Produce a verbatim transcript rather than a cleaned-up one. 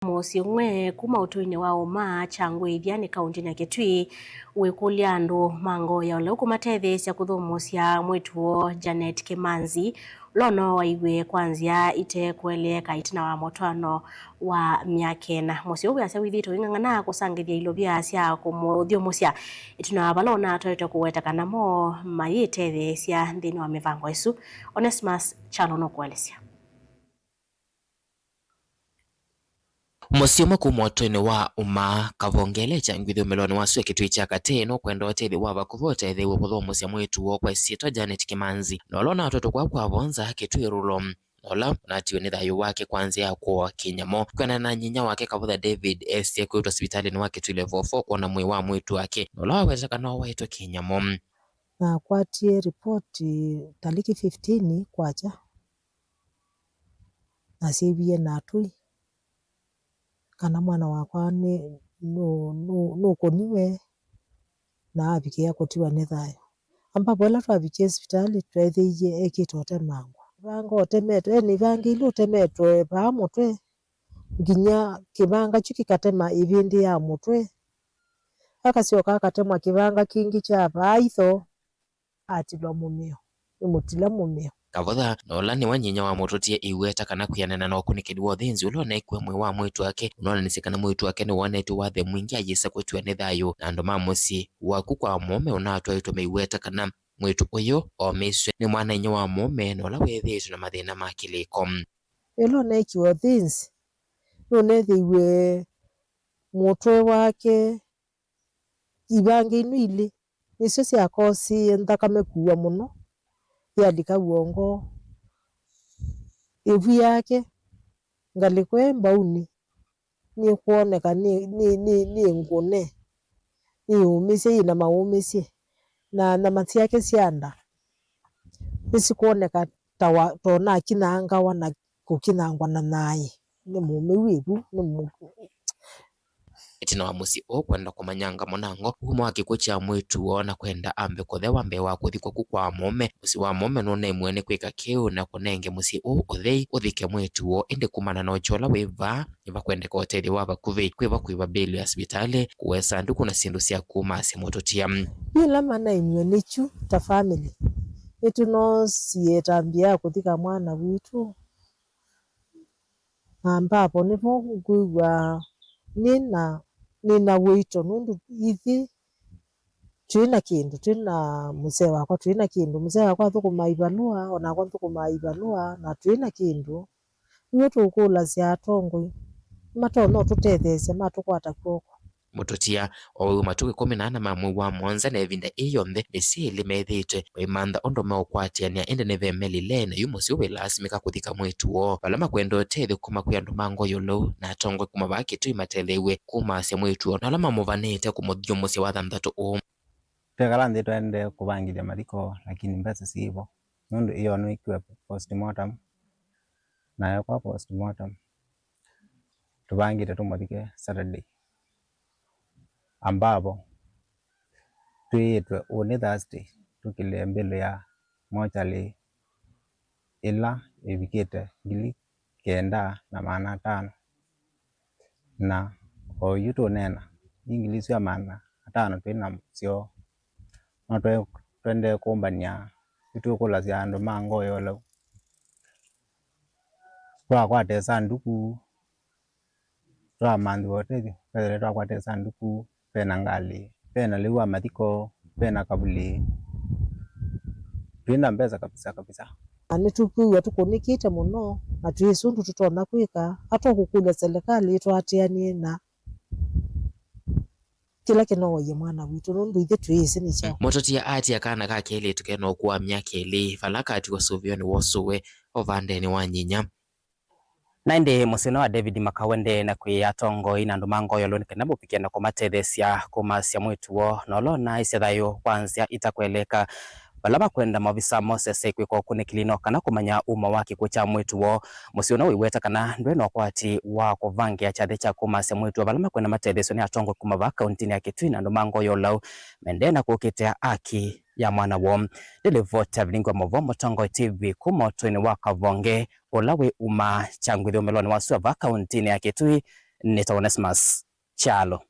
Mũsyĩ ũmwe kuma ũtũinĩ wa Ũmaa, Kyangũĩthya nĩ kaũntĩnĩ ya Kitui, wĩkũlya andũ ma ngoo ya ũlau kũmatetheesya kũthũmũsya mwĩĩtu woo Janet Kĩmanzi, ũla ũnooaiw'e kwa nzĩa ite kũeleeka ĩtina wa mũtwaano wa myaka ĩna. Mũsyĩ ũũ wĩasya wĩthĩĩtwe ũing'ang'ana kũsangĩthya ilovia sya kũmũthyũmũsya ĩtina wa vala ũnatwaĩtwe kũweta kana mo mayĩtetheesya nthĩnĩ wa mĩvango ĩsu. Onesmus Kyalo nũkũelesya. Mũsyĩ ũmwe kuma ũtũinĩ wa Ũmaa, Kavongele kya ngwithĩ ũmĩlonĩ wa sua Kitui kya katĩ, nũkwenda ũtethyo wa vakuvĩ ũtetheew'e kũthũmũsya mwĩĩtu woo kwa ĩsyĩtwa Janet Kĩmanzi, na ũla ũnatwaĩtwe kwa kwavo nza Kitui Rulo, na ũla ũnatiwe nĩ thayũ wake kwa nzĩa ya kũawa kĩnyamo. Kwĩanana na nyinya wake, Kavutha David esie kwĩtwa sivitalĩnĩ wa Kitui Level four kwona mwĩĩ wa mwĩĩtu wake, na ũla waweta kana waĩtwe kĩnyamo. Nakwatie ripoti taliki fifteen kwakya. Nasyaĩwie na atũi kana mwana wakwa nĩ, nũ-, nũ-, nũkũniwe na avikĩa kũtiwa nĩ thayũ. Ambapo ĩla twavikie sivitalĩ, tweethĩie ekĩte ũtemangwa. Ivanga ũtemetwe, ena ivanga ilĩ ũtemetwe vaa mũtwe, nginya kĩvanga kyu kĩkatema ĩvĩndĩ ya mũtwe. Akasyoka akatemwa kĩvanga kĩngĩ kya vaa itho. Atilwa mũmeo, nĩmũtila mũmeo. Kavutha, na ũla nĩwe nyinya wa mũtũtie, aiweta kana kwĩanana na ũkunĩkĩli wa ũthĩnzi ũla ũneekiwe mwĩĩ wa mwĩĩtu wake, ũnoonanisye kana mwĩĩtu wake nĩwonetwe wathe mwingĩ ayĩsa kũtiwa nĩ thayũ, na andũ ma mũsyĩ waku kwa mũũme ũnatwaĩtwe maiweta kana mwĩĩtu ũyũ oomĩĩsw'e nĩ mwana-a-inyia wa mũũme na ũla wĩthĩĩtwe na mathĩna ma kĩlĩko. Ĩla ũneekiwe ũthĩnzi, nũneethĩiwe mũtwe wake ivanga inu ilĩ. Nĩsyo syakosie nthakame kuwa mũno, yalika w'ongo. Ĩvu yake, ngalĩko ĩ mbaunĩ, nĩkwoneka nĩ, nĩ, nĩ, nĩ ngũne, nĩyũmĩsye, yĩna maũmĩsye, na nyama syake sya nda nĩsikwoneka ta wa, ta ũnakinyangawa na kũkinyangwa na nyaaĩ nĩ mũũme wĩ vu, nĩ mũ- Ĩtina wa mũsyĩ ũũ kwenda kũmanyanga mũnango, kuma wa kĩkw'ũ kya mwĩĩtu woo na kwenda ambe kũthewa mbee wa kũthikwa ku kwa mũũme, mũsyĩ wa mũũme nũneemue nĩ kwĩka kĩu na kũnenge mũsyĩ ũũ ũthei ũthike mwĩĩtu woo, ĩndĩ kumana na ũkyo ũla wĩ vaa, nĩvakwendeka ũtethyo wa vakuvĩ. Kwĩva kũĩva mbĩlĩ ya sivitalĩ, kũwa ĩsandũkũ na syĩndũ sya kumasya mũtũtia. Yĩla manaimw'e nĩkyu ta famĩlĩ, nĩtũnoosie ĩtambya ya kũthika mwana witũ. Na ambapo nĩvo ngwĩw'a nĩ na, nĩ na ũito, nũndũ ithyĩ twĩ na kĩndũ, twĩ na mũsee wakwa, twĩ na kĩndũ. Mũsee wakwa athũkũmaa ivalũa, o nakwa nthũkũmaa ivalũa, na twĩ na kĩndũ. Nĩw'o tũkũlasya atongoi, nĩmatonya ũtũtetheesya, matũkwata kw'oko. Mũtũtia, o wĩ matukũ ĩkũmi na ana ma mwei wa mũonza, na ĩvinda ĩĩ yonthe, mĩsyĩ ĩlĩ methĩĩtwe maimantha ũndũ meũkwatĩanĩa, ĩndĩ nĩvemelile, na yu mũsyĩ wĩlaasimĩka kũthika mwĩĩtu woo. Vala makwenda ũtethyo kuma kwĩ andũ ma ngoo ya ũlau na atongoi kuma vaa Kitui mateleew'e kumasya mwĩĩtu woo, na ala mamũvanĩte kũmũthyũmũsya wathanthatũ ũũ. Twekala nthĩ twaendee kũvangĩthya mathiko, lakini mbesa siĩvo, nũndũ ĩyonũikiwe postmortem, na yekwa postmortem tũvangĩte tũmũthike Saturday, ambapo twĩĩtwe ũnĩ Thursday tũkĩle mbĩlĩ ya mochari ĩla ĩvikĩte ngili kenda na maana atano. Na o yu tũneena, i ngili isu ya maana atano twĩ nasyo, no twe-, twendee kũmbany'a yu tũkũlasya andũ ma ngoo ya ũlau. Twakwata ĩsandũkũ, twamanthĩwa ũtethyo, twethĩwa twakwata ĩsandũkũ, vena ngalĩ, vena lĩu wa mathiko, vena kavuli. Twĩ na mbesa kabisa kabisa. Na nĩtũkwĩw'a tũkũnĩkĩte mũno, na twĩsĩ ũndũ tũtonya kwĩka, atokũkũlya selekalĩ ĩtũatĩanĩe na kĩla kĩnooie mwana witũ, nũndũ ithyĩ twĩsĩ nĩ kyaũ. Mũtũtia atia kana ka kelĩtu kena ũkũũ wa myaka ĩlĩ, vala katiwa sũvĩonĩ wa ũsũwe o vandenĩ wa nyinya. Na ĩndĩ mũsyĩ ũnĩ wa David Makawe ndee na kwĩa atongoi na andũ ma ngoo ya ũlau nĩ kana mũvikĩe na kũmatetheesya kũmasya mwĩĩtu woo, na ũla ũnaaĩsya thayũ kwa nzĩa itakweleka. Vala makwenda maovisa mosese kwĩka ũkunĩkĩli no kana kũmanya uma wa kĩkw'ũ kya mwĩĩtu woo. Mũsyĩ ũna wĩweta kana ndwĩ na ũkwati wa kũvangĩa kyathĩ kya kũmasya mwĩĩtu woo, vala makwenda matetheesw'e nĩ atongoi kuma vaa kauntinĩ ya Kitui na andũ ma ngoo ya ũlau mendee na kũkĩtĩa aki ya mwana woo. Nĩ livoti ya Vilingi wa Mauvoo, Mũtongoi T V, kuma ũtũinĩ wa Kavonge, ũla wĩ Uma Kyangwĩthĩ ũmĩlonĩ wa sua vaa kauntinĩ ya Kitui, nĩtawa Onesmus Kyalo.